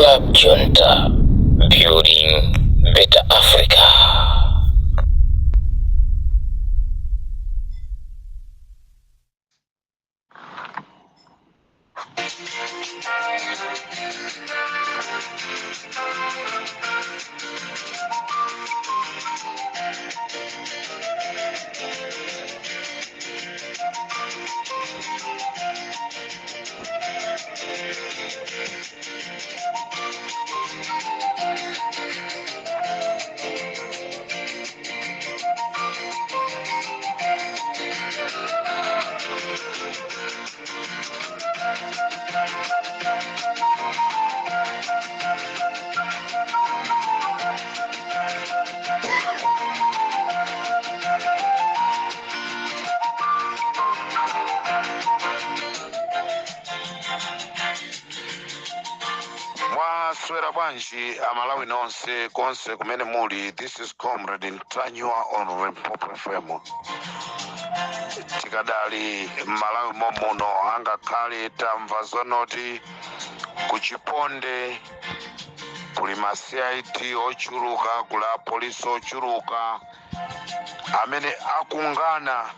Club Junta, building better Africa. Mwaswera bwanji Amalawi nonse konse kumene muli? This is Comrade Ntanyiwa on Limpopo FM. Tikadali Malawi momuno, angakhale tamva zonoti kuchiponde kuli ma CID ochuluka, kuli apolisi ochuluka amene akungana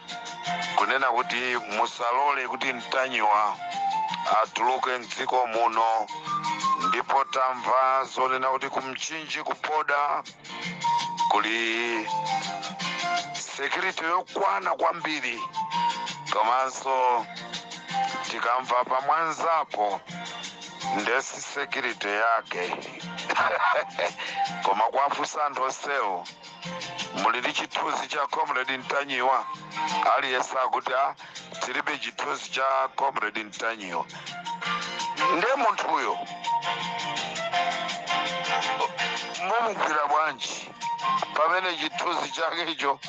kunena kuti musalole kuti Ntanyiwa atuluke mdziko muno. Ndipo tamva zonena kuti kumchinji kupoda kuli security yokwana kwambiri, komanso tikamva pamwanzapo ndesi security yake. Koma kwafunsa anthu onsewo, "Muli ndi chithunzi cha Comrade Ntanyiwa?" aliyense akuti, "A, tilibe chithunzi cha Comrade Ntanyiwa." Nde munthuyo mumugwira bwanji pamene chithunzi chakecho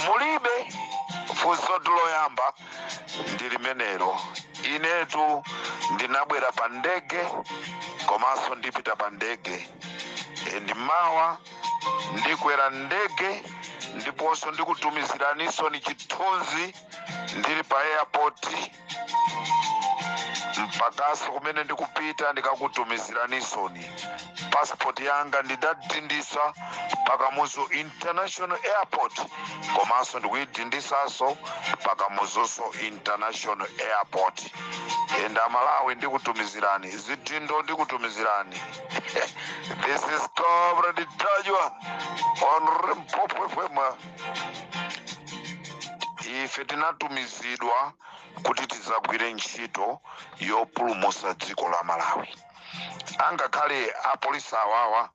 mulibe? Funso loyamba ndi limenelo. Inetu ndinabwera pa ndege, komanso ndipita pa ndege. And mawa ndikwera ndege, ndiponso ndikutumiziraninso ni chithunzi ndili pa airport mpakaso kumene ndikupita. Ndikakutumiziranisoni passport yanga, ndidadindisa pakamuzu International Airport, komanso ndikuyidindisanso pakamuzuso International Airport. And Amalawi, ndikutumizirani zidindo, ndikutumizirani. This is Comrade Ntanyiwa on Limpopo FM. Ife tinatumizidwa kuti tidzagwire ntchito yopulumutsa dziko la Malawi. Angakhale apolisi awawa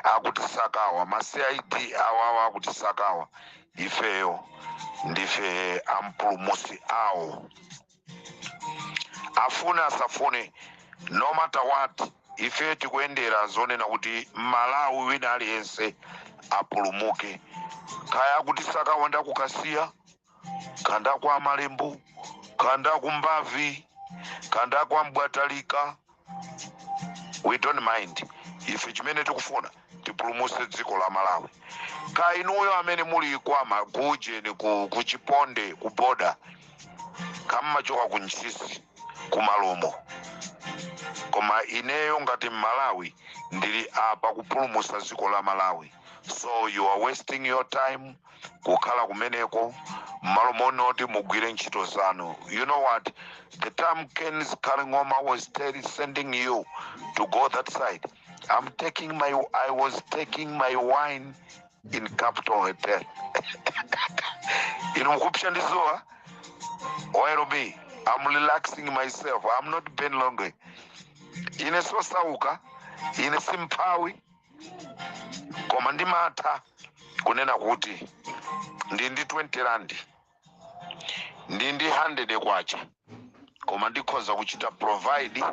akutisakawa, ma CID awawa akutisakawa, ifeyo ndife ampulumutsi awo. Afune asafune, no matter what, ife tikuyendera zonena kuti Malawi wina aliyense apulumuke. Kaya akutisakawa ndakukasiya kanda kwa Malembo, kanda kumbavi, kanda kwa Mbwatalika, we don't mind. Ife chimene tikufuna, tipulumutse dziko la Malawi. Ka inuyo amene muli kwama kujeni ku Chiponde ku boda, kammachoka ku Ntchisi, ku Malomo, koma ineyo ngati Mmalawi ndili apa kupulumutsa dziko la Malawi. So you are wasting your time kukhala kumeneko mmalo monoti mugwire ntchito zanu. You know what? The time Ken Zikhale Ng'oma was telling, sending you to go that side, I was taking my wine in Capital Hotel. Inu mukupsha ndi zuwa. While me, I'm relaxing myself. I'm not Ben Longwe. Ine sosauka, ine simphawi, koma ndimatha kunena kuti ndi 20 rand, ndi 100 kwacha, koma ndikhoza kuchita provide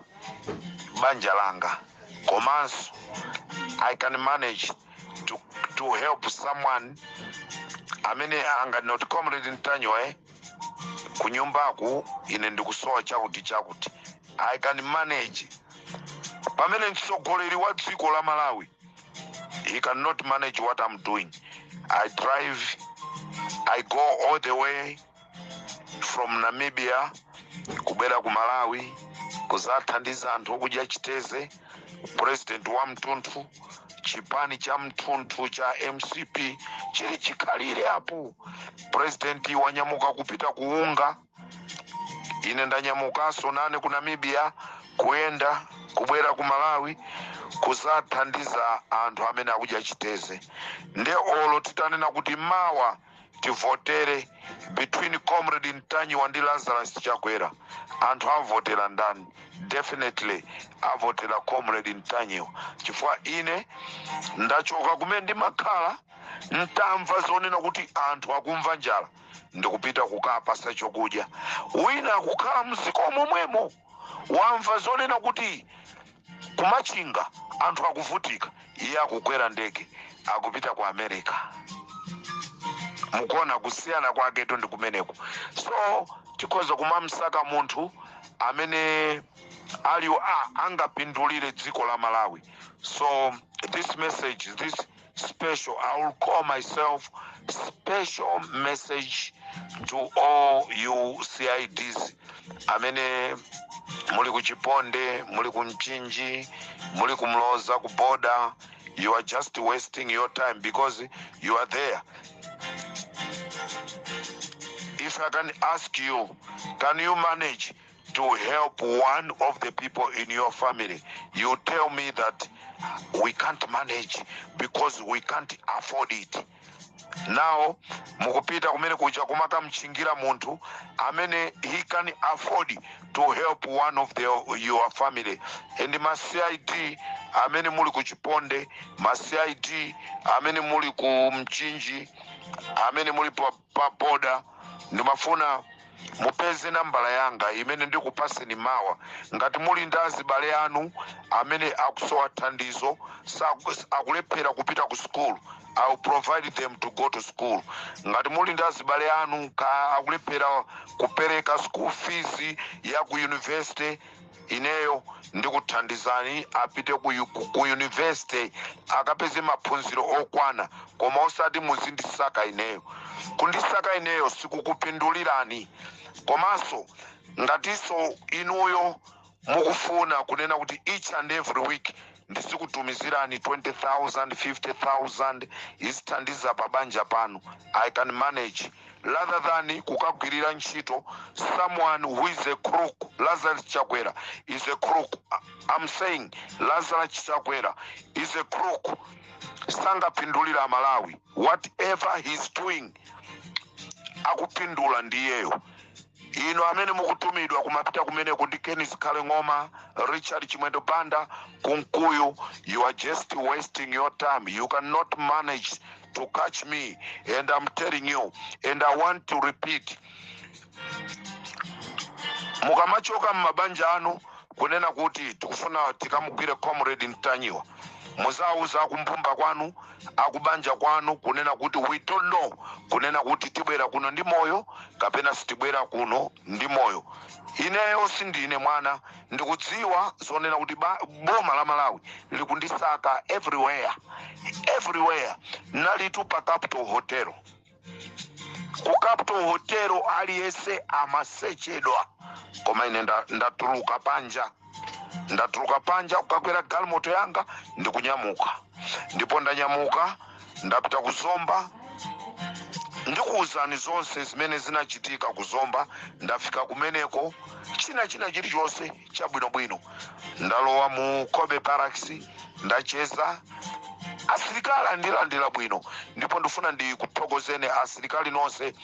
banja langa, komanso I can manage to help someone amene anganoti, "Comrade Ntanyiwa, kunyumbaku ine ndikusowa chakuti chakuti." I can manage. Pamene mtsogoleri wa dziko la Malawi, he cannot manage what I'm doing. I drive, I go all the way from Namibia kubwera ku Malawi. Kuzathandiza anthu okudya chiteze. President wa mtunthu, chipani cha mtunthu cha MCP chili chikhalire apo. President wanyamuka kupita kuunga, ine ndanyamukanso nane ku Namibia, kuyenda kubwera ku Malawi kuzathandiza anthu amene akudya chiteze. Nde olo titanena kuti mawa tivotere between Comrade Ntanyiwa ndi Lazarus Chakwera, anthu avotera ndani? Definitely avotera Comrade Ntanyiwa, chifukwa ine ndachoka kumene ndimakhala ntamva zonena kuti anthu akumva njala, ndikupita kukapasa chokudya. Wina akukhala mziko momwemo, wamva zonena kuti kumachinga anthu akuvutika, iye akukwera ndege akupita ku America. Mukuona kusiyana kwaketo ndi kumeneko. So tikhoza kumamsaka munthu amene ali angapindulire dziko la Malawi. So this message, this special, I will call myself special message to all you CIDs amene muli ku Chiponde, muli ku Mchinji, muli ku Mloza, ku border. You are just wasting your time because you are there. If I can ask you, can you manage to help one of the people in your family? You tell me that we can't manage because we can't afford it. Now mukupita kumene kuja kumakamchingira munthu amene he can afford to help one of your family. And ma CID amene muli ku Chiponde, ma CID amene muli ku Mchinji, amene muli pa border, ndimafuna mupeze nambala yanga imene ndikupaseni mawa. Ngati muli ndi azibale anu amene akusowa thandizo, akulephera kupita ku school, I will provide them to go to school. Ngati muli ndi azibale anu ka akulephera kupereka school fees ya ku university, ineyo ndikuthandizani apite ku university akapeze maphunziro okwana. Koma osati muzindisaka ineyo. Kundisaka ineyo sikukupindulirani. Komanso ngatinso inuyo mukufuna kunena kuti each and every week ndizikutumizirani 20,000, 50,000 izithandiza pa banja panu, I can manage rather than kukagwirira ntchito someone who is a crook. Lazarus Chakwera is a crook. I'm saying Lazarus Chakwera is a crook. Sangapindulira Malawi. Whatever he's doing, akupindula ndiyeyo. Ino amene mukutumidwa kumapita kumeneko ndi Kenneth Khale Ng'oma, Richard Chimwendo Banda, Kunkuyu, you are just wasting your time. You cannot manage to catch me, and I'm telling you and I want to repeat, mukamachoka mmabanja anu kunena kuti tikufuna tikamugwire Comrade Ntanyiwa, muzauza akumbumba kwanu, akubanja kwanu, kunena kuti we don't know kunena kuti tibwera kuno ndi moyo kapena sitibwera kuno ndi moyo. Ineyo sindine mwana, ndikudziwa zonena kuti boma la Malawi likundisaka everywhere, everywhere. Nalitu pa Capital Hotel. Ku Capital Hotel aliyense amasechedwa, koma ine ndatuluka panja, ndatuluka panja kukakwera galimoto yanga ndikunyamuka. Ndipo ndanyamuka, ndapita kuzomba. Ndikuwuzani zonse zimene zinachitika kuzomba. Ndafika kumeneko, china chilichonse chabwinobwino. Ndalowa mu Cobbe Barracks, ndacheza asilikali, andilandira bwino. Ndipo ndifuna ndikuthokozeni asilikali nonse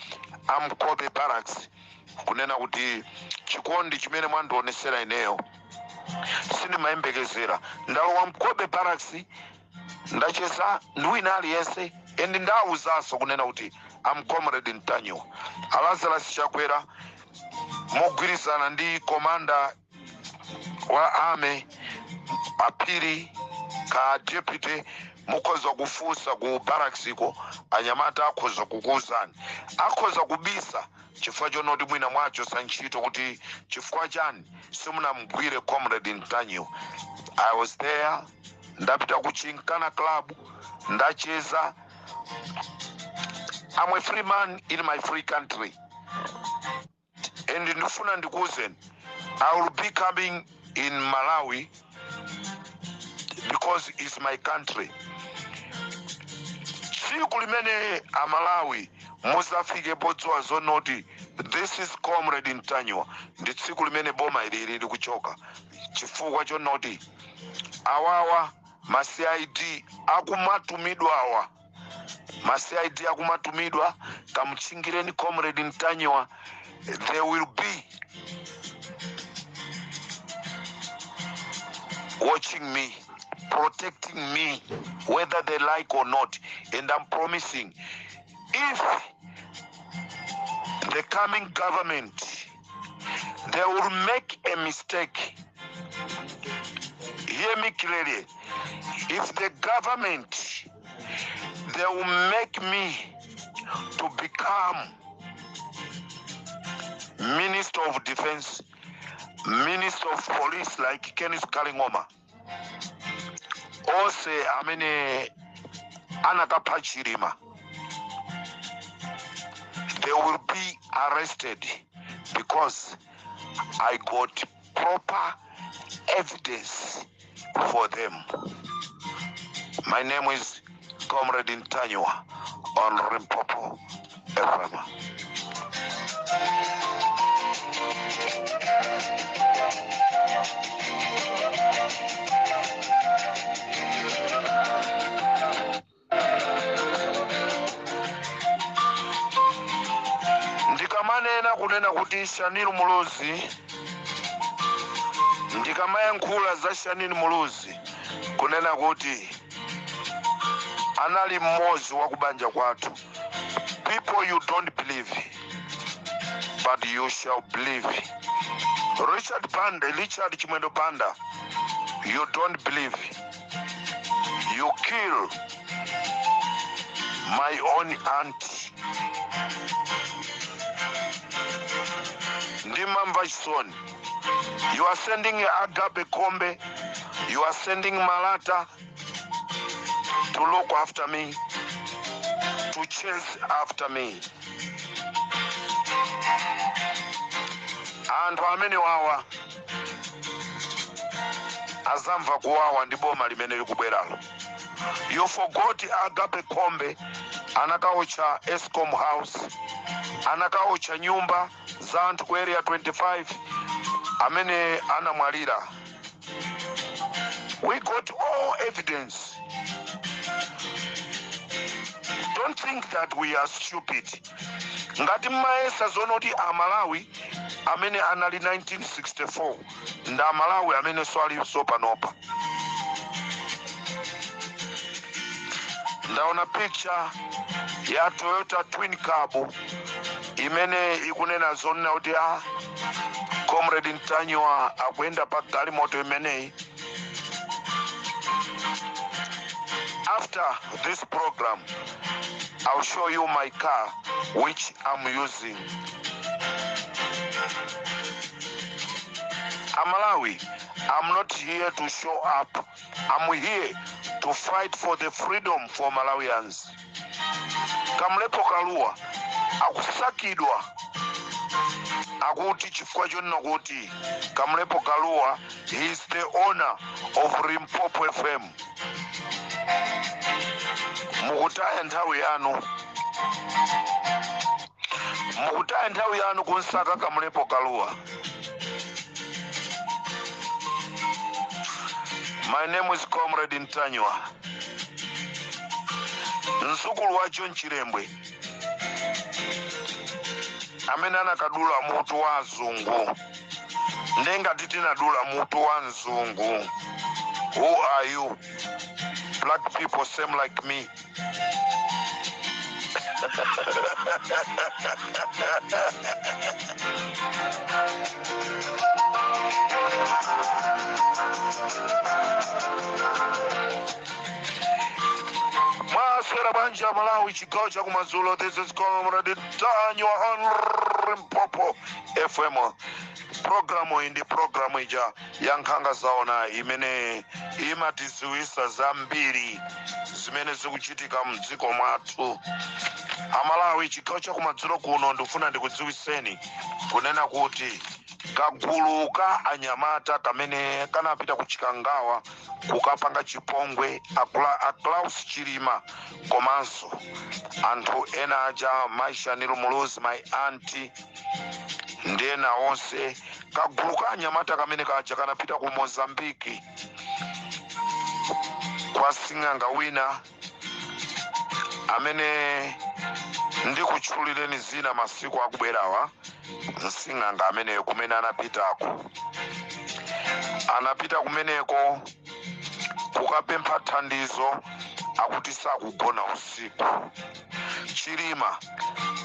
a mu Cobbe Barracks kunena kuti chikondi chimene mwandionesera ineyo sindimayembekezera. Ndalowa mu Cobbe Barracks, ndacheza ndi wina aliyense, and ndawuzanso kunena kuti am Comrade Ntanyiwa. Alazarus Chakwera mogwirizana ndi commander wa army Aphiri ka deputy, mukhoza kufunsa ku barracks-ko, anyamata akhoza kukuwuzani. Akhoza kubisa chifukwa chonoti mwina mwachosa ntchito, kuti chifukwa chani simunamugwire Comrade Ntanyiwa. I was there. Ndapita ku Chinkana Club, ndacheza. I'm a free man in my free country, and ndifuna ndikuwuzeni, I will be coming. in Malawi because it's my country. Tsiku limene Amalawi muzafike podziwa zonoti this is Comrade Ntanyiwa ndi tsiku limene boma ili lili kuchoka, chifukwa chonoti awawa ma CID akumatumidwa, awa ma CID akumatumidwa, kamutchingireni Comrade Ntanyiwa, they will be watching me, protecting me, whether they like or not. And I'm promising, if the coming government, they will make a mistake, hear me clearly, if the government, they will make me to become Minister of Defense, Minister of Police like Kenneth Kalingoma, onse amene anakapha Chilima, they will be arrested because I got proper evidence for them. My name is Comrade Ntanyiwa on Limpopo FM. Ndikamanena kunena kuti Shanil Muluzi, ndikamayankhula za Shanil Muluzi kunena kuti anali mmodzi wa kubanja kwathu, people, you don't believe, but you shall believe. Richard Banda, Richard Chimwendo Banda, you don't believe. You kill my own aunt. Ndimamva chisoni. You are sending Agape Kombe, you are sending Malata to look after me, to chase after me. Anthu amene wawa azamva kuwawa ndi boma limene likubweralo. You forgot Agape Kombe anakaotcha Escom House, anakaotcha nyumba za anthu ku Area 25 amene anamwalira. We got all evidence. Don't think that we are stupid. Ngati mmayesa zonoti Amalawi amene anali 1964 ndi Amalawi amene so alinso panopa. Ndaona picture ya Toyota Twin Cab imene ikunena zonena kuti a Comrade Ntanyiwa akuyenda pa galimoto imeneyi. After this program, I'll show you my car which I'm using. Amalawi, I'm not here to show up. I'm here to fight for the freedom for Malawians. Kamlepo Kalua akusakidwa, akuti chifukwa chonena kuti Kamlepo Kalua, he is the owner of Limpopo FM. Mukutaya nthawi yanu, mukutaya nthawi yanu kunsaka Kamlepo Kalua. My name is Comrade Ntanyiwa, mzukulu wa John Chilembwe amene anakadula mutu wa azungu. Ndengati tinadula mutu wa mzungu, who are you? Black people same like me. Mwaswera bwanji Malawi, chigawo cha kumadzulo? This is Comrade Ntanyiwa on Limpopo FM. Programu iyi ndi programu ija ya Nkhanga Zaona imene imatiziwisa zambiri zimene zikuchitika mdziko mwathu. Amalawi, chigawo cha kumadzulo kuno, ndikufuna ndikudziwiseni kunena kuti Kagulu ka anyamata kamene kanapita ku Chikangawa kukapanga chipongwe a Klaus Chilima komanso anthu ena aja, Mai Shanil Muluzi, my auntie, ndi ena onse. Kagulu ka anyamata kamene kaja kanapita ku Mozambiki kwa sing'anga wina amene ndikutchulireni zina masiku akubwerawa. Msing'anga ameneyo kumene anapitako, anapita kumeneko kukapempha thandizo. Akuti sakugona usiku, Chilima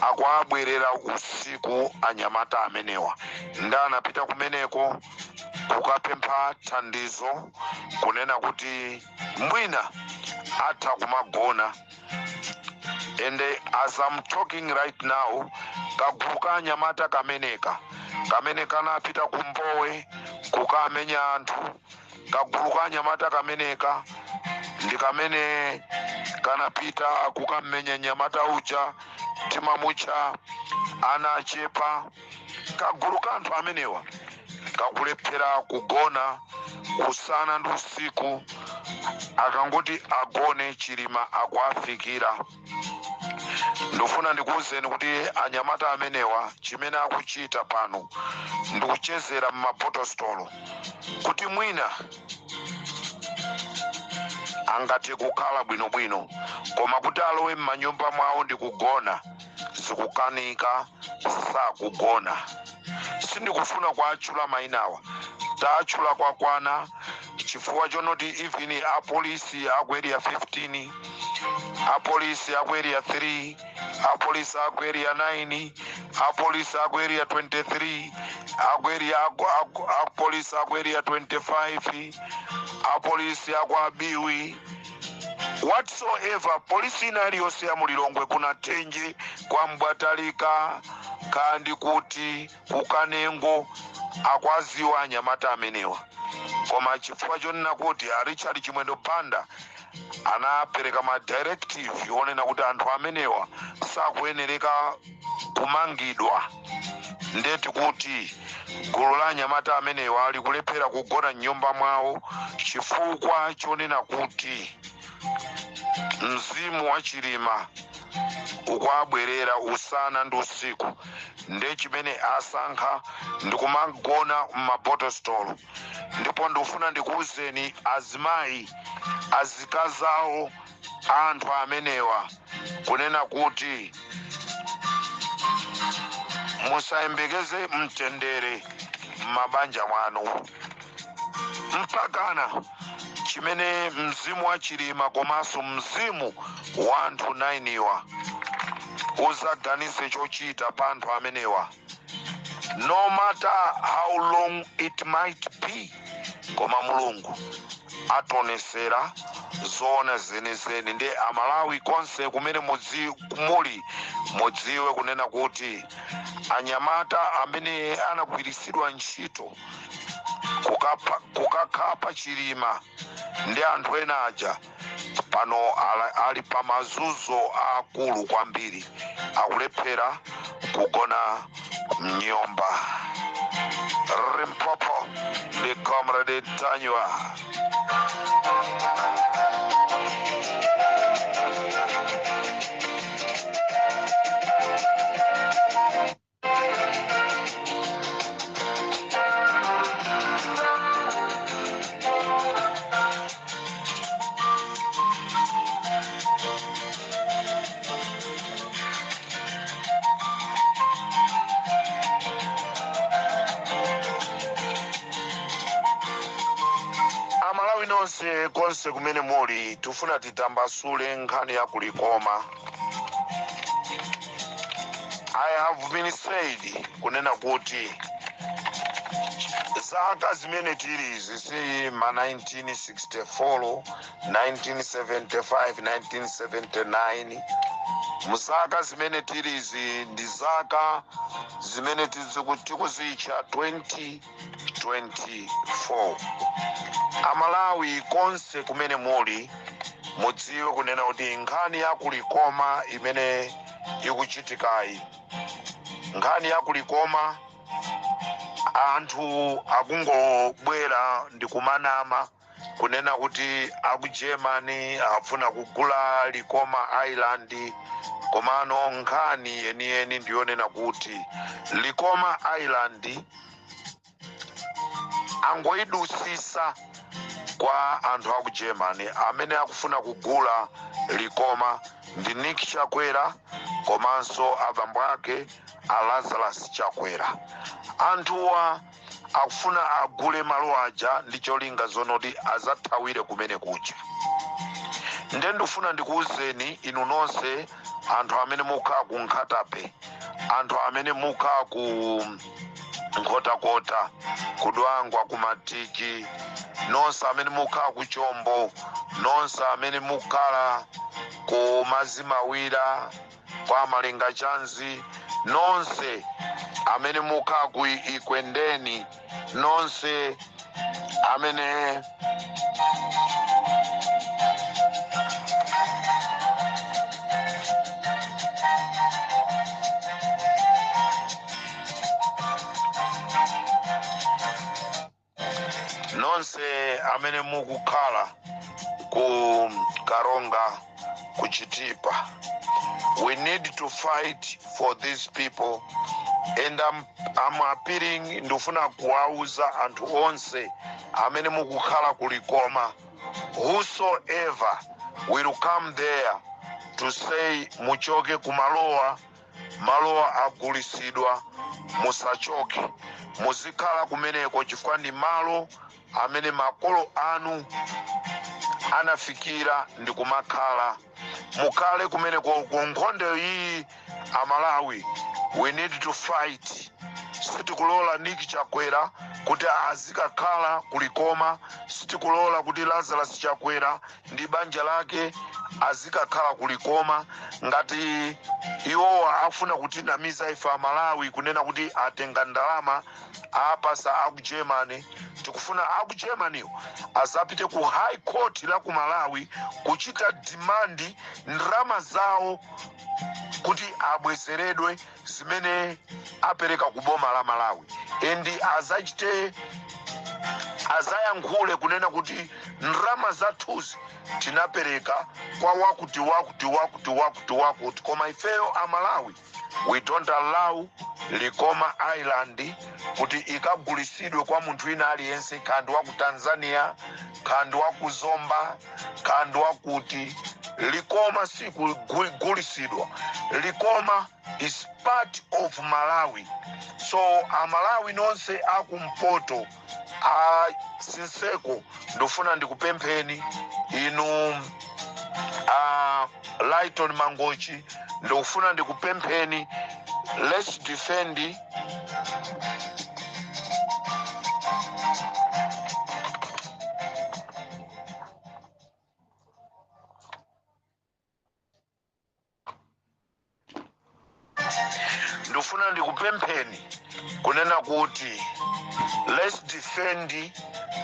akuabwerera usiku anyamata amenewa, ndi anapita kumeneko kukapempha thandizo, kunena kuti mwina atha kumagona. And as I'm talking right now, kagulu ka anyamata kameneka kamene kanapita kumbowe kukamenya anthu, kagulu ka anyamata kameneka ndi kamene kanapita kukamenya nyamata uja timamutcha Ana Achepa. Kagulu ka anthu amenewa kakulephera kugona usana ndi usiku. Akangoti agone, Chilima akuafikira. Ndifuna ndikuwuzeni kuti anyamata amenewa chimene akuchita pano ndikuchezera m'ma bottle store kuti mwina angathe kukhala bwinobwino, koma kuti alowe m'manyumba mwawo ndi kugona zikukanika, sakugona. Sindikufuna kuatchula mayinawa, taatchula kwakwana, chifukwa chonoti even apolisi aku Area 15, apolisi aku Area 3, apolisi aku Area 9, apolisi aku Area 23, aku area apolisi aku Area 25, apolisi aku Abiwi, whatsoever, polisi ina iliyonse ya mulilongwe, kuna Thenje, kwa Mbwatalika, kandi kuti kukanengo, akwaziwa anyamata amenewa. Koma chifukwa chonena kuti a Richard Chimwendo Banda anapereka ma directive onena kuti anthu amenewa sakuyenereka kumangidwa, ndeti kuti gulu la anyamata amenewa likulephera kugona m'nyumba mwawo chifukwa chonena kuti mzimu wa Chilima ukuabwerera usana ndi usiku. Nde chimene asankha ndikumagona m'ma bottle store. Ndipo ndikufuna ndikuwuzeni azimayi, azikazawo anthu amenewa, kunena kuti musayembekeze mtendere m'mabanja mwanu mpakana chimene mzimu wa Chilima komanso mzimu wa anthu 9 wa uzaganize chochita pa anthu amenewa, no matter how long it might be. Koma Mulungu ationesera zoona zenizeni. Ndi Amalawi konse kumene muli, mudziwe kunena kuti anyamata amene anagwiritsidwa ntchito kukakhapa Chilima ndi anthu ena aja pano ali pa mazunzo akulu kwambiri, akulephera kugona mnyumba. Limpopo ndi Comrade Ntanyiwa. Amalawi nonse konse kumene muli, tifuna titambasule nkhani ya kulikoma. I have been said kunena kuti zaka zimene tili izi si ma 1964, 1975, 1979. Muzaka zimene tili izi ndi zaka zimene tikuzitcha 2024. Amalawi konse kumene muli, mudziwe kunena kuti nkhani ya kulikoma imene ikuchitikayi, nkhani ya kulikoma, Anthu akungobwera ndi kumanama kunena kuti aku Germany afuna kugula Likoma Island, komano nkhani yeniyeni ndiyonena kuti Likoma Island angoyidusisa kwa anthu aku Germany. Amene akufuna kugula Likoma ndi Nick Chakwera komanso abambo ake a Lazarus Chakwera. Anthuwa akufuna agule malo aja ndi cholinga zonoti azathawire kumene kuja. Nde ndifuna ndikuwuzeni inu nonse anthu amene mukhala ku Nkhata Bay, anthu amene mukhala ku Nkhotakota, ku Dwangwa, ku Matiki, nonse amene mukhala ku Chombo, nonse amene mukhala ku Mazimawira, kwa Malenga Chanzi, nonse amene mukhala ku Ikwendeni, nonse amene nonse amene mukukhala ku Karonga, ku Chitipa, we need to fight for these people and I'm appealing. Ndifuna kuwauza anthu onse amene mukukhala ku Likoma, whosoever will come there to say muchoke kumalowa, malowa agulisidwa, musachoke, muzikhala kumeneko chifukwa ndi malo amene makolo anu anafikira ndi kumakhala. Mukhale kumeneko. Ku nkhondo iyi, Amalawi, we need to fight. Sitikulola Nick Chakwera kuti azikakhala kulikoma. Sitikulola kuti Lazarus Chakwera ndi banja lake azikakhala kulikoma. Ngati iwowa afuna kutinamiza ife Amalawi kunena kuti atenga ndalama apasa aku Germany, tikufuna aku Germany azapite ku High Court la ku Malawi kuchita demand ndalama zawo kuti abwezeredwe zimene apereka ku boma la Malawi, and azachite azayankhule kunena kuti ndalama zathuzi tinapereka kwa wakuti, wakuti, wakuti, wakuti, wakuti. Koma ifeyo Amalawi, we don't allow Likoma Island kuti ikagulisidwe kwa munthu wina aliyense, kandi wa ku Tanzania, kandi wa ku Zomba, kandi wakuti. Likoma sikugulisidwa. Likoma is part of Malawi. So Amalawi nonse akumpoto, a Sinseko, ndofuna ndikupempheni inu, a Lighton Mangochi, ndikufuna ndikupempheni, let's defend. Ndifuna ndikupempheni kunena kuti let's defend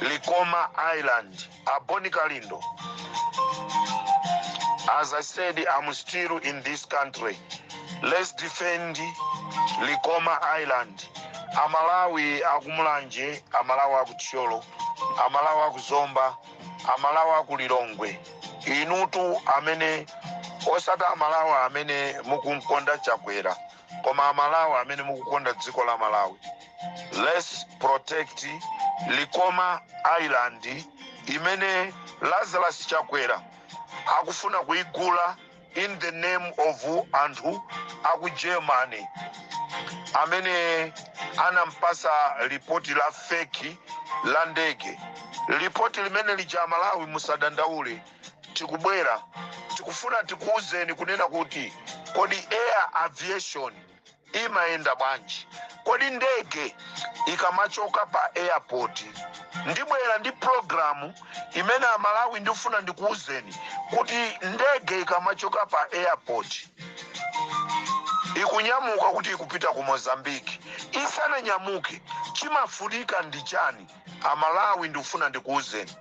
Likoma Island. Aboni Kalindo, as I said, I'm still in this country. Let's defend Likoma Island. Amalawi akumulanje, Amalawi akuthyolo, Amalawi akuzomba, Amalawi akulilongwe, inutu amene osati Amalawi amene mukunkonda Chakwera, koma Amalawi amene mukukonda dziko la Malawi, let's protect Likoma Island imene Lazarus Chakwera akufuna kuigula in the name of anthu aku Germany amene anampasa ripoti la fake la ndege. Ripoti limene lija, Malawi, musadandaule, tikubwera, tikufuna tikuwuzeni kunena kuti kodi air aviation imayenda bwanji? Kodi ndege ikamachoka pa airport? Ndibwera ndi programu imene, Amalawi, ndifuna ndikuwuzeni kuti ndege ikamachoka pa airport ikunyamuka kuti ikupita ku Mozambique, isananyamuke chimafunika ndi chani? Amalawi, ndikufuna ndikuwuzeni,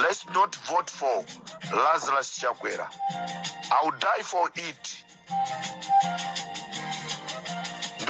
let's not vote for Lazarus Chakwera. I will die for it. Ndikufuna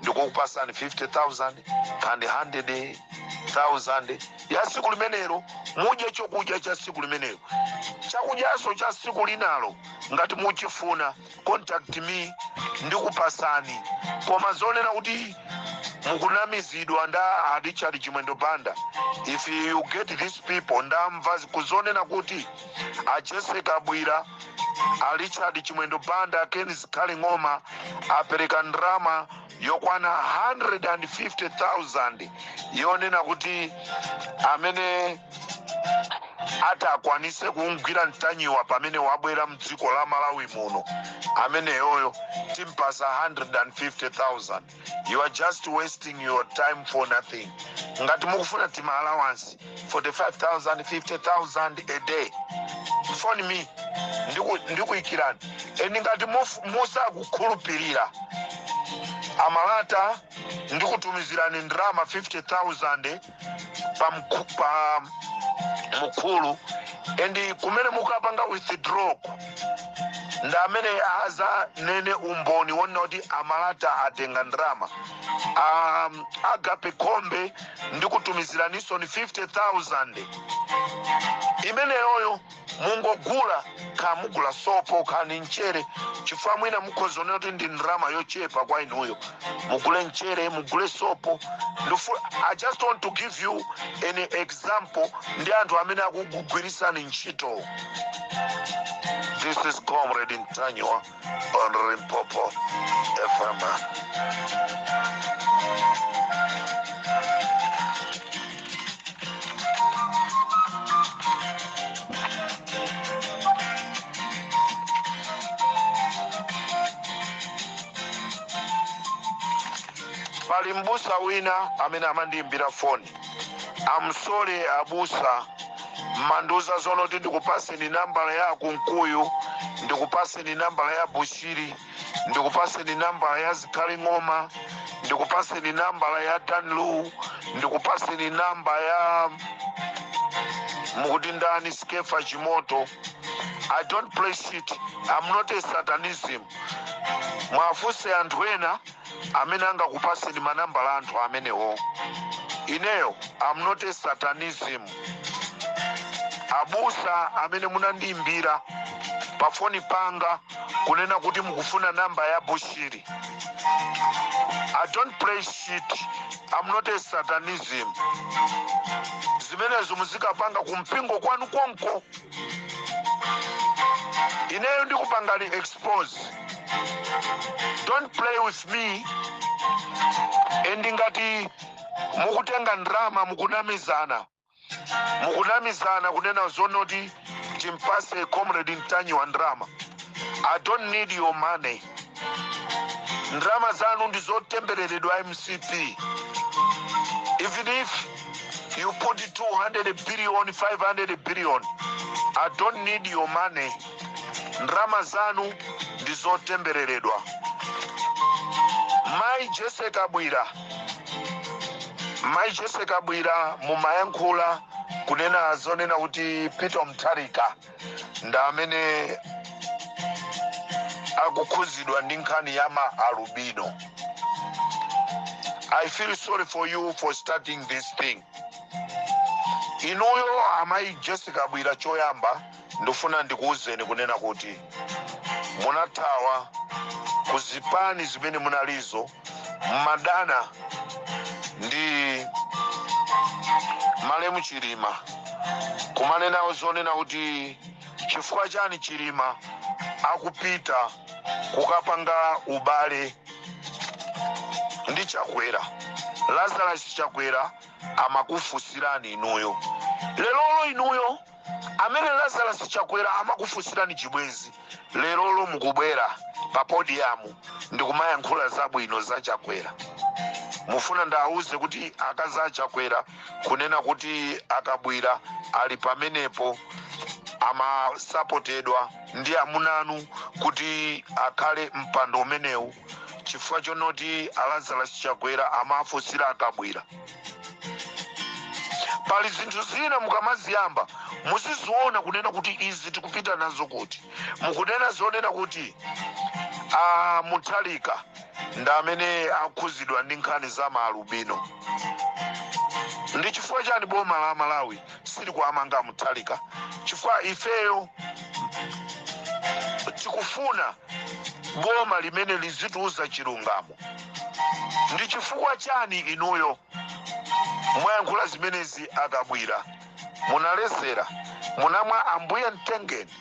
Ndikukupasani 50,000 kandi 100,000 ya siku limenelo, mudye chokudya cha siku limenelo. Chakudyaso cha siku linalo ngati muchifuna, contact me, ndikupasani. Koma zonena kuti mukunamizidwa nda a Richard Chimwendo Banda, if you get these people, ndamva kuzonena kuti a Jessica Kabwira, a Richard Chimwendo Banda, Ken Zikhale Ng'oma apereka ndrama yokwana 150,000 yonena kuti amene atakwanise kumgwira Mtanyiwa pamene wabwera mdziko la Malawi muno, ameneyoyo timpasa 150,000. You are just wasting your time for nothing. Ngati mukufuna tima allowance 45,000, 50,000 a day, phone me, ndikuyikirani. And ngati musakukhulupirira amalata, ndikutumizirani ndrama 50,000 pa mukulu, and kumene mukapanga withdraw ndi amene aza nene umboni wonena kuti amalata atenga ndrama. Agape Khombe, ndikutumiziraninso ni 50,000 imeneyoyo. Mungogula, kamugula sopo kani mchere, chifukwa mwina mukhoza onena kuti ndi ndrama yochepa kwa inuyo. Mugule mchere, mugule sopo. I just want to give you an example ndi anthu amene akugugwirisani ntchito. This is Comrade Ntanyiwa on Limpopo FM. Pali mbusa wina amene amandiyimbira foni. Amsole abusa, manduza zono kuti ndikupaseni nambala ya Kunkuyu, ndikupaseni nambala ya Bushiri, ndikupaseni nambala ya Zikhale Ng'oma, ndikupaseni nambala ya Danlu, ndikupaseni namba ya mukuti ndani, Skefa Chimoto. I don't play shit. I'm not a satanism. Mwafuse anthu ena amene angakupaseni manambala anthu amenewo. Ineyo I'm not a satanism. Abusa amene munandiyimbira pafoni panga kunena kuti mukufuna namba ya Bushiri, I don't play shit. I'm not a satanism. Zimenezo muzikapanga kumpingo kwanu konko. Ineyo ndikupangani expose. Don't play with me. And ngati mukutenga ndrama, mukunamizana, mukunamizana kunena zonoti timpase Comrade Mtanyiwa ndrama. I don't need your money. Ndrama zanu ndizotembereredwa, MCP. Even if you put 200 billion, 500 billion, I don't need your money. Ndrama zanu ndizotembereredwa. Mai Jessica Bwira, Mai Jessica Bwira, mumayankhula kunena zonena kuti Peter Mutharika ndi amene akukhuzidwa ndi nkhani ya ma alubino. I feel sorry for you for starting this thing. Inuyo amayi Jessica Bwira, choyamba ndifuna ndikuwuzeni kunena kuti munathawa kuzipani zimene munalizo, mmadana ndi malemu Chilima, kumanenawo zonena kuti chifukwa chani Chilima akupita kukapanga ubale ndi Chakwera, Lazarus Chakwera. Amakufunsirani inuyo. Lerolo inuyo amene Lazarus Chakwera amakufunsirani chibwenzi, lerolo mukubwera pa podium ndikumayankhula zabwino za Chakwera. Mufuna ndawuze kuti akazi a Chakwera, kunena kuti akabwira ali pamenepo, amasapotedwa ndi amunanu kuti akhale mpando umenewu chifukwa chonoti Alazarus Chakwera amafunsira akabwira? Pali zinthu zina mukamaziyamba muziziona kunena kuti izi tikupita nazo kuti. Mukunena zonena kuti a Mutharika Ndi amene akhuzidwa ndi nkhani za maalubino. Ndi chifukwa chani boma la Malawi silikuamanga Mutharika? Chifukwa ifeyo tikufuna boma limene lizitiuza chilungamo. Ndi chifukwa chani inuyo mwayankhula zimenezi? Akabwira, munalezera, munamwa ambuye mtengeni.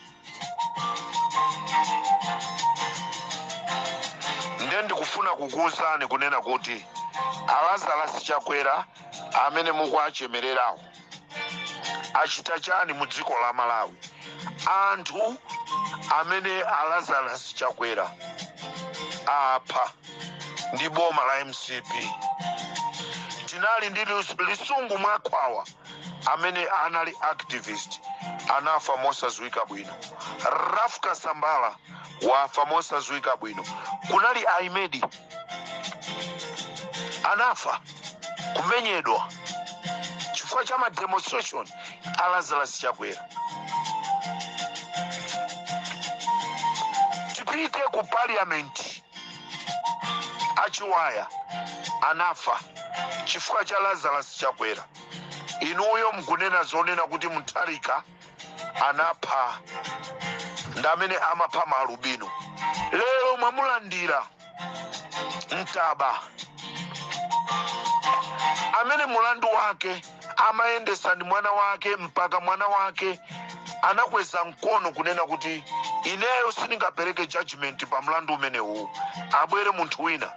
Ndiye ndikufuna kukuwuzani kunena kuti a Lazarus Chakwera amene mukuachemererawo achita chani mu dziko la Malawi? Anthu amene a Lazarus Chakwera apha ndi boma la MCP, tinali ndi Lisungu Mwakhwawa amene anali activist, anafa mosadziwika bwino. Ralph Kasambara wafa mosadziwika bwino. Kunali Aimedi, anafa kumenyedwa chifukwa cha ma demonstration a Lazarus Chakwera. Tipite ku parliament, achiwaya anafa chifukwa cha Lazarus Chakwera. Inuyo mukunena zonena kuti Mutharika anapha, ndi amene amapha maalubino. Lero mwamulandira Mtaba amene mulandu wake amayendesa ndi mwana wake, mpaka mwana wake anakweza mkono kunena kuti ineyo sindingapereke judgment pa mlandu umenewu, abwere munthu wina,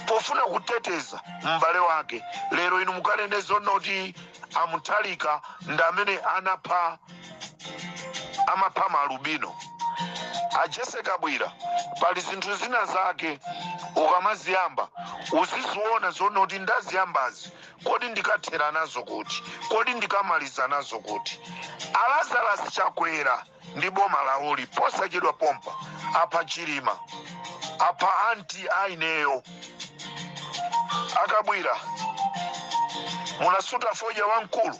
pofuna kuteteza m'bale wake. Lero inu mukanene zonena kuti amutharika ndi amene anapha, amapha maalubino. A Jessie Kabwila, pali zinthu zina zake ukamaziyamba uziziona zonena kuti ndaziyambazi kodi ndikathera nazo kuti? Kodi ndikamaliza nazo kuti? Alazarus Chakwera ndi boma lawoli posachedwa pompa apha Chilima, apha anti aineyo. Akabwira, munasuta fodya wamkulu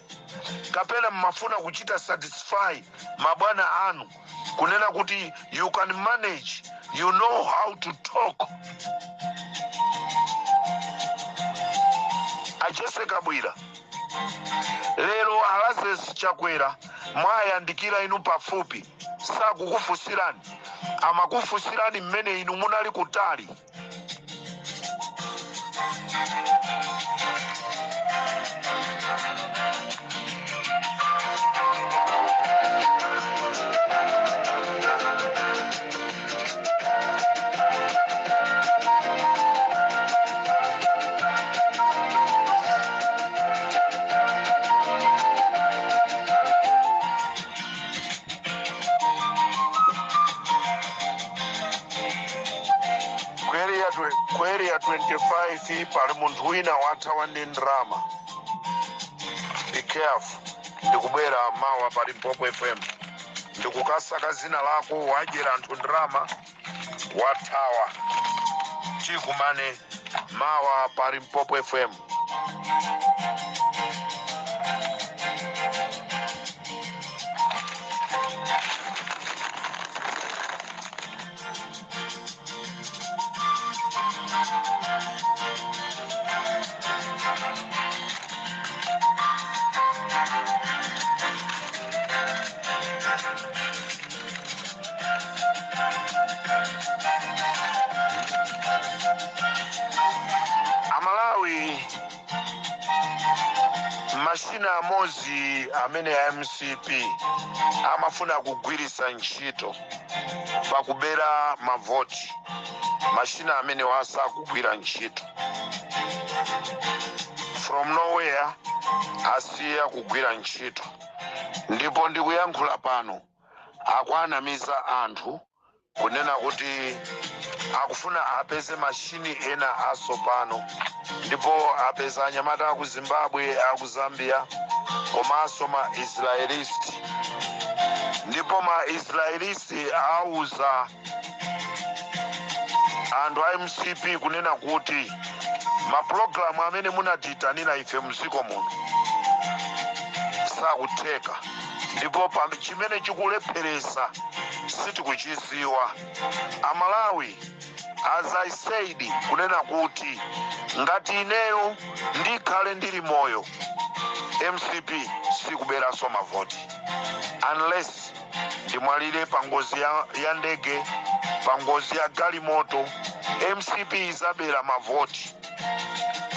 kapena mmafuna kuchita satisfy mabwana anu kunena kuti you can manage, you know how to talk? A Jessie Kabwila, lero Alazarus Chakwera mwayandikira inu pafupi, sakukufunsirani, amakufunsirani mmene inu munali kutali. Ku Area 25 pali munthu wina wathawa ndi ndalama. Be careful. Ndikubwera mawa pa Limpopo FM, ndikukasaka zina lako. Wadyera anthu ndalama, wathawa. Tikumane mawa pa Limpopo FM. Amalawi, mashina amodzi amene a MCP amafuna kugwiritsa ntchito pakubera mavoti, mashina amene wasakugwira ntchito. From nowhere asiya kugwira ntchito, ndipo ndikuyankhula pano akuanamiza anthu kunena kuti akufuna apeze mashini ena asopano, ndipo apeza anyamata aku Zimbabwe, aku Zambia, komanso ma Israelist. Ndipo ma Israelist auza anthu a MCP kunena kuti mapulogalamu amene munatiyitanira ife mdziko muno sakutheka, ndipo chimene chikulepheresa sitikuchiziwa. Amalawi, As I said kunena kuti ngati ineyo ndikhale ndili moyo, MCP sikuberanso mavoti unless ndimwalire pa ngozi ya ndege, pa ngozi ya galimoto, MCP izabera mavoti.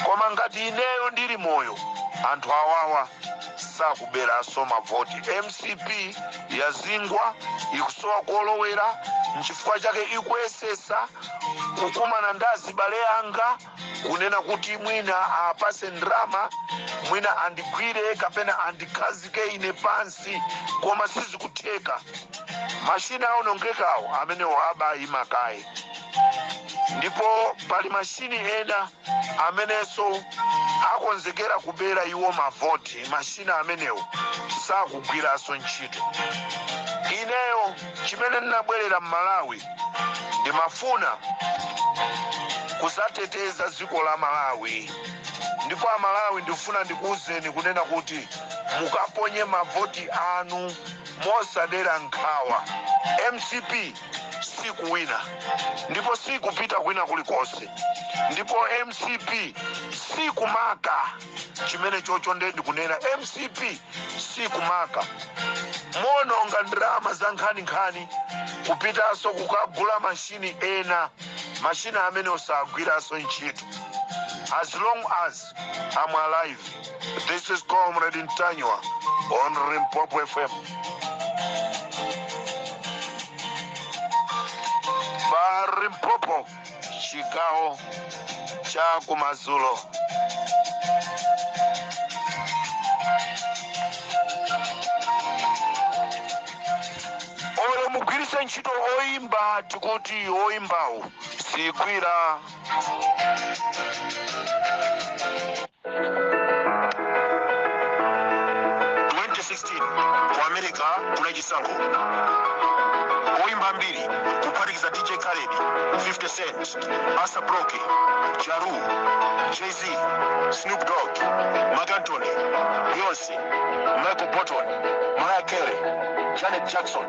Koma ngati ineyo ndili moyo, anthu awawa sakuberanso mavoti. MCP yazingwa, ikusowa kolowera, nchifukwa chake ikuyesesa kukumana ndi azibale anga kunena kuti mwina apase ndrama, mwina andigwire kapena andikhazike ine pansi, koma sizikutheka. Mashina aonongekawo amenewo abayima kaye, ndipo pali mashini ena amenenso akonzekera kubera iwo mavoti. Mashina amenewo sakugwiranso ntchito. Ineyo chimene ndinabwerera m'Malawi, ndimafuna kuzateteza dziko la Malawi. Ndipo Amalawi, ndifuna ndikuwuzeni kunena kuti mukaponye mavoti anu mosadera nkhawa. MCP sikuwina ndipo sikupita kwina kulikonse, ndipo MCP sikumaka. Chimene chocho nde ndikunena, MCP sikumaka. Mononga ndalama za nkhaninkhani kupitanso kukagula mashini ena, mashini amene osagwiranso ntchito. As long as I'm alive, this is Comrade Ntanyiwa on Limpopo FM pa Limpopo, chigawo cha kumadzulo. Olo mugwiritse ntchito oyimba, tikuti oyimbawo sigwira. 2016 ku America kuna chisankho. Oyimba ambiri kuphatikiza DJ Khaled, 50 Cent, A$AP Rocky, Ja Rule, Jay-Z, Snoop Dogg, Marc Anthony, Beyonce, Michael Bolton, Mariah Carey, Janet Jackson,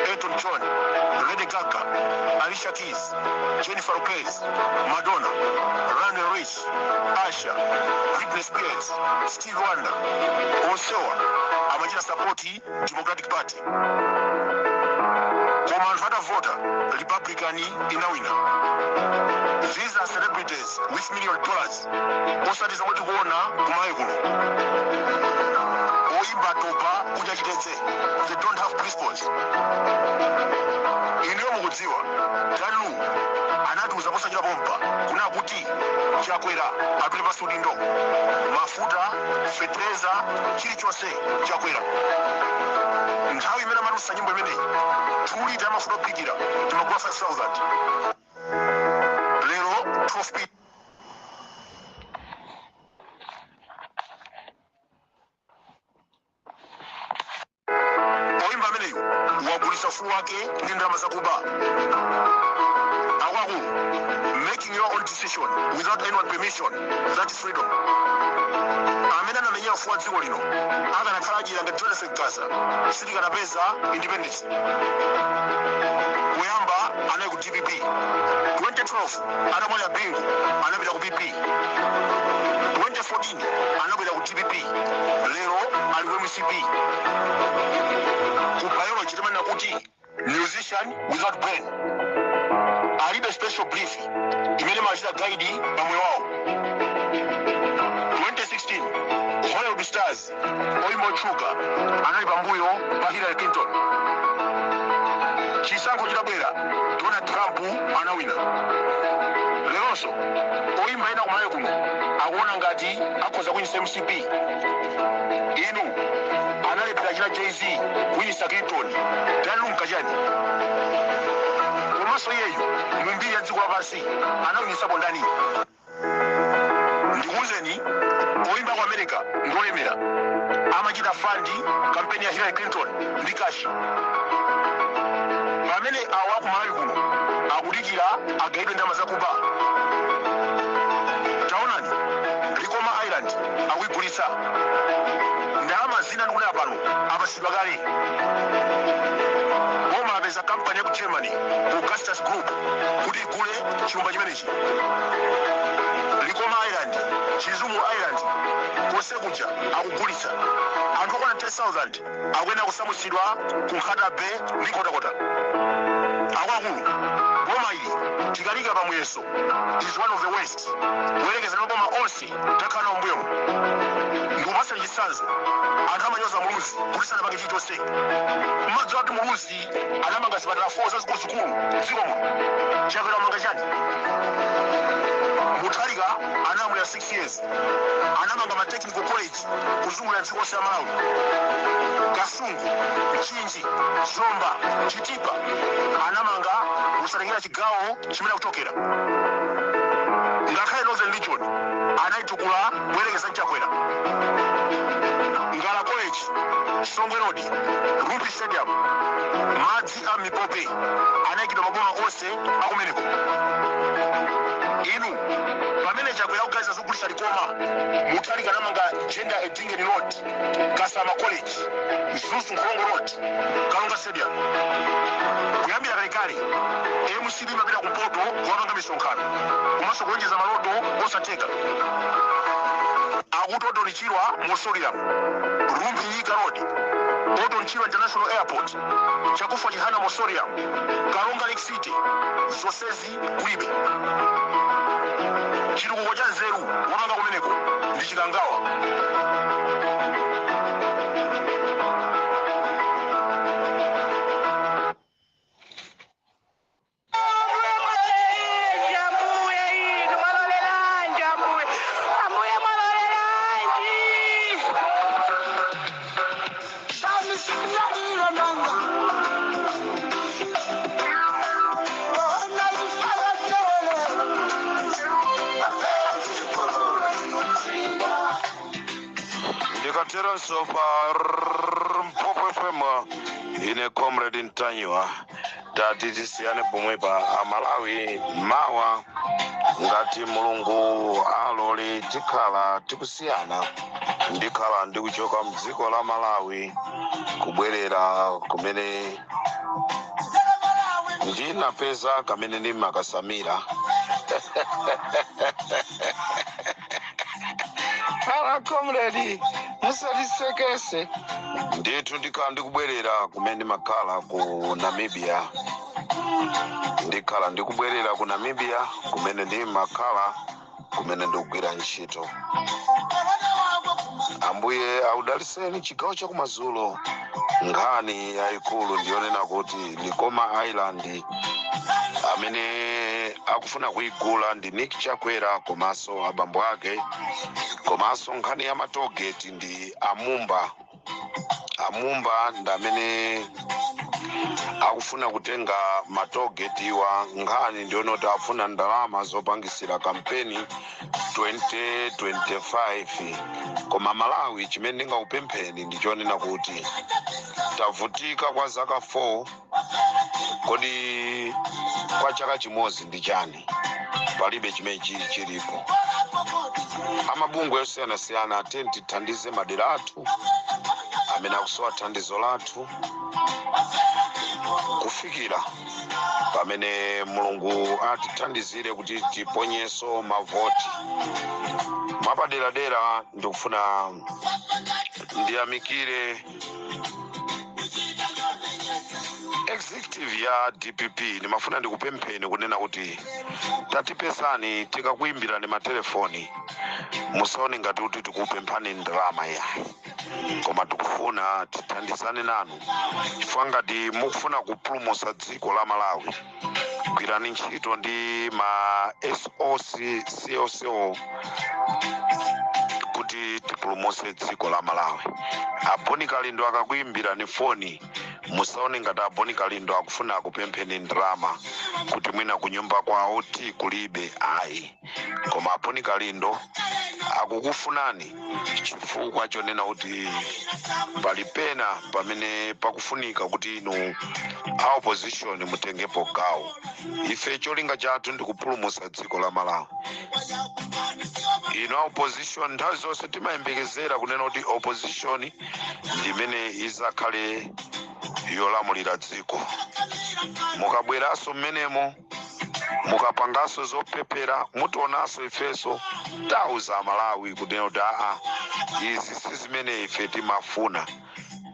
Elton John, Lady Gaga, Alicia Keys, Jennifer Lopez, Madonna, Lionel Richie, Usher, Britney Spears, Stevie Wonder, onsewa amachita support Democratic Party. Koma anthu atavota, Republican inawina. These are celebrities with million dollars, osati zomwe tikuona kuMalawi kuno. Oyimba topa kudya chitedze. They don't have principles. Inuyo mukudziwa Dan Lu anatiuza posachedwa pompa kuna kuti Chakwera atule pansi udindo. Mafuta, fetereza, chilichonse chakwera. Nthawi imene amatulutsa nyimbo imeneyi, 2 lita ya mafuta ophikira timagula 5000, lero 12 p. Oyimba ameneyu wagulitsa ufulu wake ndi ndalama zakuba. Akuluakulu, making your own decision without anyone permission, that is freedom. Amene anamenyera ufulu wa dziko lino akanakhala adyera ngati Joseph Gaza, sitikanapeza independence. Kuyamba anali ku DPP, 2012 atamwalira Bingu anapita ku PP, 2014 anabwera ku DPP, lero ali ku MCP. Ku biology timanena kuti musician without brain, alibe special brief imene imachita guide pa moyo wawo. 2016 Hollywood stars, oyimba otchuka, anali pambuyo pa Hillary Clinton. Chisankho chitabwera, Donald Trump anawina. Leronso oyimba ena kuMalawi kuno akuona ngati akhoza kuwinisa MCP. Inu, analephera china Jay-Z kuwinisa Clinton, Dan Lu nkachani? Komanso iyeyu mu mbiri ya dziko lapansi anawinisapo ndani? Ndikuwuzeni, oyimba ku America ndiolemera amachita fund kampeni ya Hillary Clinton ndi cash, pamene awa ku Malawi kuno akudikira agayidwe ndalama zakuba. Taonani Likoma Island akuigulitsa, ndalama zina ndikunena pano apasidwa kale. Boma lapeza Apeza kampani ya ku Germany, Augustus Group, kuti igule chilumba chimenechi. Likoma Island, Chizumulu Island, konse kuja akugulitsa. Anthu okwana 10,000 akuyenera kusamutsidwa ku Nkhata Bay ndi Nkhotakota. Akuluakulu, boma ili tikaliika pa muyeso is one of the worst kuyerekeza ndi maboma onse takhala nawo mbuyomu. Ndikupatsani chitsanzo, anthu amanyoza Muluzi kuti sanapange chilichonse. Mmadziwa kuti Muluzi anamanga zipatala 4 zazikuluzikulu mdziko muno? Chakwera wamanga chani? Mutharika analamulira 6 years, anamanga ma technical college kuzungulira dziko lonse la Malawi, Kasungu, Mchinji, Zomba, Chitipa, anamanga kusatengera chigawo chimene akuchokera. Ngakhale Northern Region anayitukula kuyerekeza ndi Chakwera. Ngala College, Songwe Road, Rumphi Stadium, madzi a mipope anayikidwa maboma onse akumeneko. Inu, pamene Chakwera akuganiza zogulitsa Likoma, Mutharika anamanga Jenda Edingeni Road, Kasama College, Mzuzu Nkhulongo Road, Karonga Stadium. Kuyambira kalekale MCP imapita kumpoto kukapanga misonkhano komanso kulonjeza maloto osatheka. Akuti Orton Chirwa Mausoleum, Rumphi Nyika Road, Orton Chirwa International Airport, Chakufwa Chihana Mausoleum, Karonga Lake City, zonsezi kulibe. Chitukuko cha nzeru wapanga kumeneko ndi Chikangawa. Ambuye, inu mwaloleranji? Ambuye, Ambuye, mwaloleranji? Ndikateronso pa Limpopo FM, ine Comrade Ntanyiwa, tati tisiyane pomwepa Amalawi. Mawa ngati Mulungu alole tikhala tikusiyana. Ndikhala ndikuchoka mdziko la Malawi kubwerera kumene ndinapeza kamene ndimakasamira. Ala comrade, musatisekese ndithu. Ndikhala ndikubwerera kumene ndimakhala ku Namibia. Ndikhala ndikubwerera ku Namibia kumene ndimakhala, kumene ndikugwira ntchito. Ambuye audaliseni. Chigawo chakumadzulo, nkhani yayikulu ndiyonena kuti Likoma Island amene akufuna kuigula ndi Nick Chakwera komanso abambo ake, komanso nkhani ya matollgate ndi Amumba. Amumba ndi amene akufuna kutenga matollgatewa. Nkhani ndiyona kuti afuna ndalama zopangisira kampeni 2025. Koma Malawi, chimene ndingakupempheni ndichonena kuti tavutika kwa zaka 4, kodi kwa chaka chimodzi ndi chani? Palibe chimene chili chilipo. Amabungwe osiyanasiyana, atiyeni tithandize madera athu amene akusowa thandizo lathu kufikira pamene Mulungu atithandizire kuti tiponyenso mavoti mwapaderadera. Ndikufuna ndiyamikire executive ya DPP. Ndimafuna ndikupempheni kunena kuti tatipezani tikakuyimbirani matelefoni. Musaone ngati kuti tikupemphani ndalama, yayi, koma tikufuna tithandizane nanu, chifukwa ngati mukufuna kupulumutsa dziko la Malawi, gwirani ntchito ndi ma SOC COCO kuti tipulumutse dziko la Malawi. Aboni Kalindo akakuyimbirani foni, musaone ngati Aboni Kalindo akufuna akupempheni ndalama kuti mwina kunyumba kwawo ti kulibe, ayi, koma Aboni Kalindo akukufunani chifukwa chonena kuti pali pena pamene pakufunika kuti inu a opposition mutengepo gawo. Ife cholinga chathu ndi kupulumutsa dziko la Malawi. Inu a opposition, nthawi zonse timayembekezera kunena kuti opposition ndimene izakhale Yolamulira dziko. Mukabweranso mmenemo, mukapanganso zopepera, mutionanso ifenso tauza Amalawi kunena kuti aa, izi si zimene ife timafuna.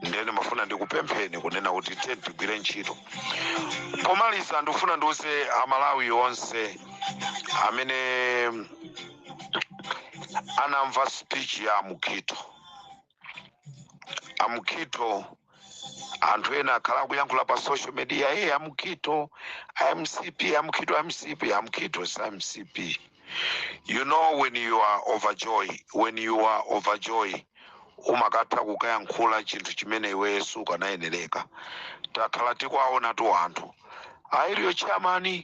Ndene mafuna ndikupempheni kunena kuti tiye tigwire ntchito. Pomaliza, ndikufuna ndiuze Amalawi onse amene anamva speech ya Amukhito. Amukhito, anthu ena akhala akuyankhula pa social media, "Hey, Amukhito MCP, Amukhito MCP." Amukhito si MCP. You know, when you are overjoy, when you are overjoy, umakatha kukayankhula chinthu chimene iweyo sukanayenereka. Takhala tikuwaona tu anthu airiyo, chairman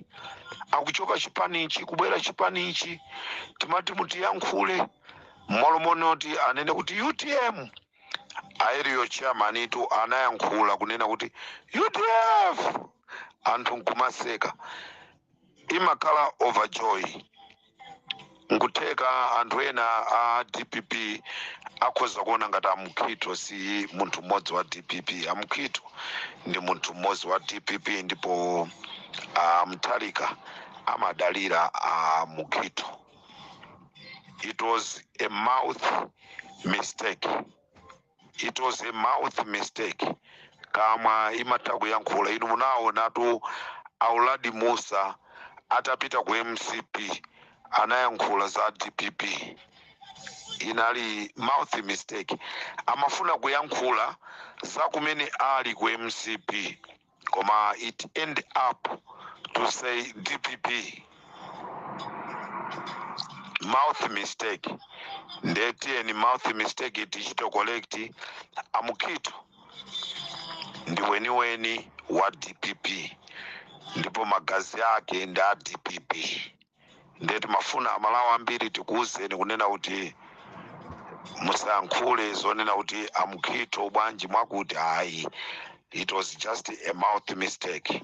akuchoka chipanichi kubwera chipanichi, timati mutiyankhule mmalo monoti anene kuti UTM. Airiyo chairman tu anayankhula kunena kuti UDF, anthu nkumaseka. Imakhala overjoy. Nkutheka anthu ena a DPP akhoza kuona ngati Amukhito si munthu mmodzi wa DPP. Amukhito ndi munthu mmodzi wa DPP, ndipo Mutharika amadalira Amukhito. It was a mouth mistake, it was a mouth mistake. Kamwa imatha kuyankhula. Inu munaonatu Auladi Musa atapita ku MCP anayankhula za DPP. Inali mouth mistake. Amafuna kuyankhula za kumene ali ku MCP, koma it end up to say DPP. Mouth mistake. Ndetiyeni mouth mistake tichite correct. Amukhito ndi weniweni wa DPP, ndipo magazi ake ndi a DPP. Ndeti mafuna Amalawi ambiri tikuwuzeni kunena kuti musayankhule zonena kuti Amukhito bwanji mwakuti. Ayi, it was just a mouth mistake.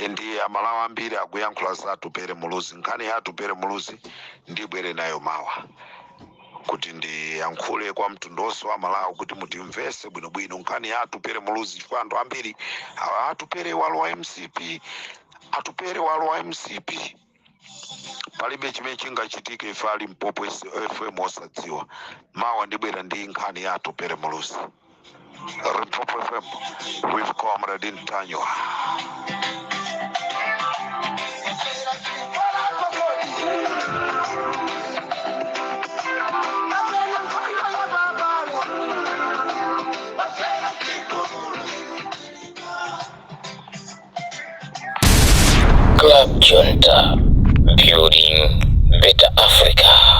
Ndi Amalawi ambiri akuyankhula za Atupere Muluzi. Nkhani ya Atupere Muluzi ndibwere nayo mawa kuti ndiyankhule kwa mtundu wonse wa Malawi kuti mutimvese bwinobwino nkhani ya Atupere Muluzi, chifukwa anthu ambiri awa, "Atupere walowa MCP, Atupere walowa MCP." Palibe chimene chingachitike ife ali Limpopo FM osadziwa. Mawa ndibwera ndi nkhani ya Atupere Muluzi. Limpopo FM with Comrade Ntanyiwa. Club Junta, building better Africa.